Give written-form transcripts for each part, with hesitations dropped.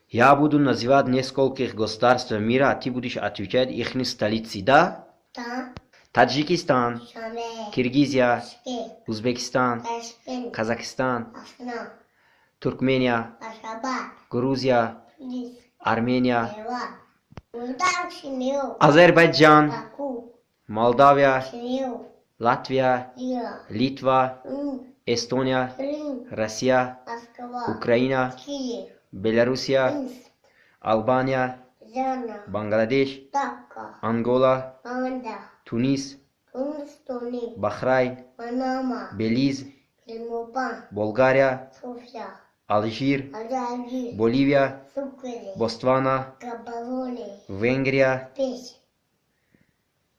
Я буду называть нескольких государств мира, а ты будешь отвечать их столицы, да? Да. Таджикистан, Душанбе. Киргизия, Бишкек. Узбекистан, Ташкент. Казахстан, Астана. Туркмения, Ашхабад. Грузия, Тбилиси. Армения, Ереван. Улдан. Азербайджан, Баку. Молдавия, Кишинев. Латвия, Рига. Литва, Рим. Эстония, Рим. Россия, Москва. Украина, Киев. Белоруссия, Минск. Албания, Зана. Бангладеш, Дака. Ангола, Анда. Тунис, Тунис. Тунис. Бахрайн, Манама. Белиз, Белмопан. Болгария, София. Алжир, Алжир. Боливия, Сукре. Ботсвана, Габороне. Венгрия, Пеш.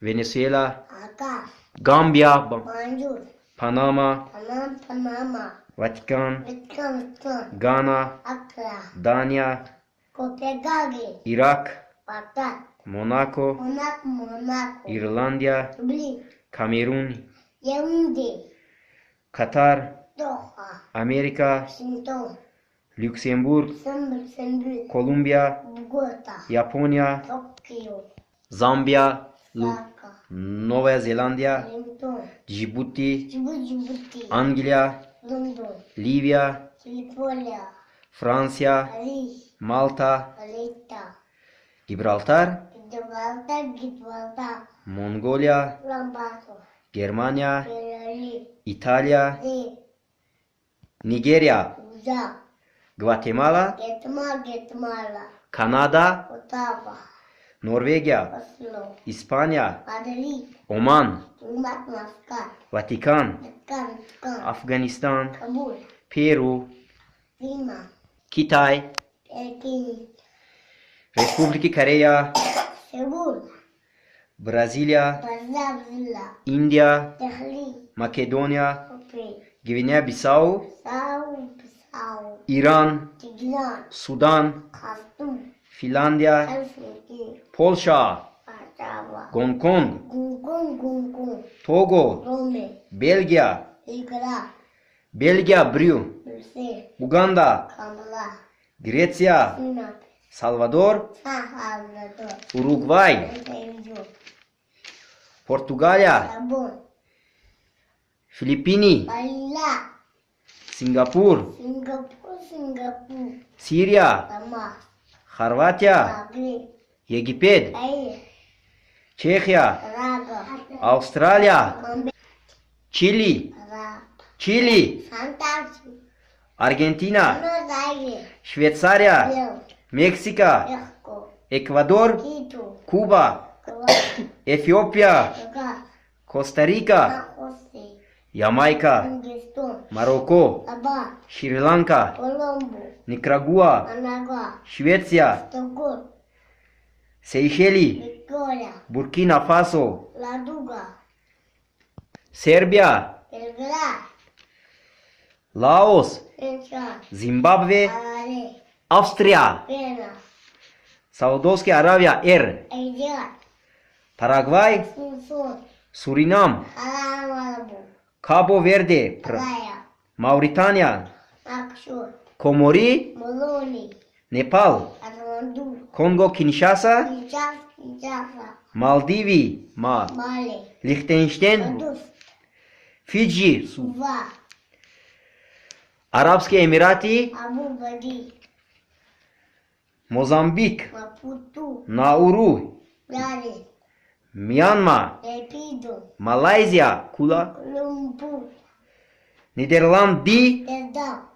Венесуэла, Агас. Гамбия, Банжур. Панама, Панам. Панама. Ватикан, Ватикан. Ватикан. Гана, Акра. Дания, Копенгаген. Ирак, Багдад. Монако, Монако. Монако. Ирландия, Дублин. Камерун, Яунде. Катар, Доха. Америка, Вашингтон. Люксембург, Люксембург. Колумбия, Богота. Япония, Токио. Замбия, Дака. Новая Зеландия, Вашингтон. Джибути, Джибути. Англия, Лондон. Ливия, Триполи. Франция, Париж. Малта, Валетта. Гибралтар, Гибралтар. Гибралтар. Монголия, Ламбасо. Германия, Берлин. Италия, Ри. Нигерия, Уза. Гватемала, Гетмала. Гетмала. Канада, Оттава. Норвегия, Осло. Испания, Мадрид. Оман, Умат. Маскат. Ватикан, Ватикан. Ватикан. Афганистан, Кабул. Перу, Лима. Китай, Пекин. Республики Корея, Сеул. Бразилия, Бразилия. Индия, Дехли. Македония, Опри. Гвинея-Бисау, Сау. Бисау. Иран, Тегеран. Судан, Хартум. Финляндия, Хелсинки. Полша, Варшава. Гонконг, Гонконг. Гонконг. Того, Роме. Бельгия, Игра. Бельгия, Брю, Брюссель. Уганда, Камала. Греция, Синап. Салвадор, Сан-Сальвадор. Уругвай, Монтевидео. Португалия, Габон. Филиппины, Манила. Сингапур, Сингапур. Сингапур. Сирия, Дамаск. Хорватия, Загреб. Египет, Каир. Чехия, Прага. Австралия, Бомбей. Чили, Раб. Чили, Фантастик. Аргентина, Буэнос-Айрес. Швейцария, Бел. Мексика, Мехико. Эквадор, Кито. Куба, Куба. Эфиопия, Кагас. Коста-Рика, Сан-Хосе. Ямайка, Кингстон. Марокко, Раба. Шри-Ланка, Коломбо. Никарагуа, Манагуа. Швеция, Стокгольм. Сейшели, Виктория. Буркина-Фасо, Ладуга. Сербия, Белград. Лаос, Венчан. Зимбабве, Хараре. Австрия, Вена. Саудовская Аравия, Эр, Айдиат. Парагвай, Сунсон. Суринам, Харамарабу. Кабо-Верде, Рая. Мавритания, Акшот. Комори, Молони. Непал, Катманду. Конго-Киншаса, Киншаса. Киншаса. Малдиви, Ма, Мали. Лихтенштейн, Кадус. Фиджи, Сува. Арабские Эмираты, Абу-Даби. Мозамбик, Мапуту. Науру, Лари. Мьянма, Лепидо. Малайзия, Кула, Лумпур. Нидерланды, Дедап.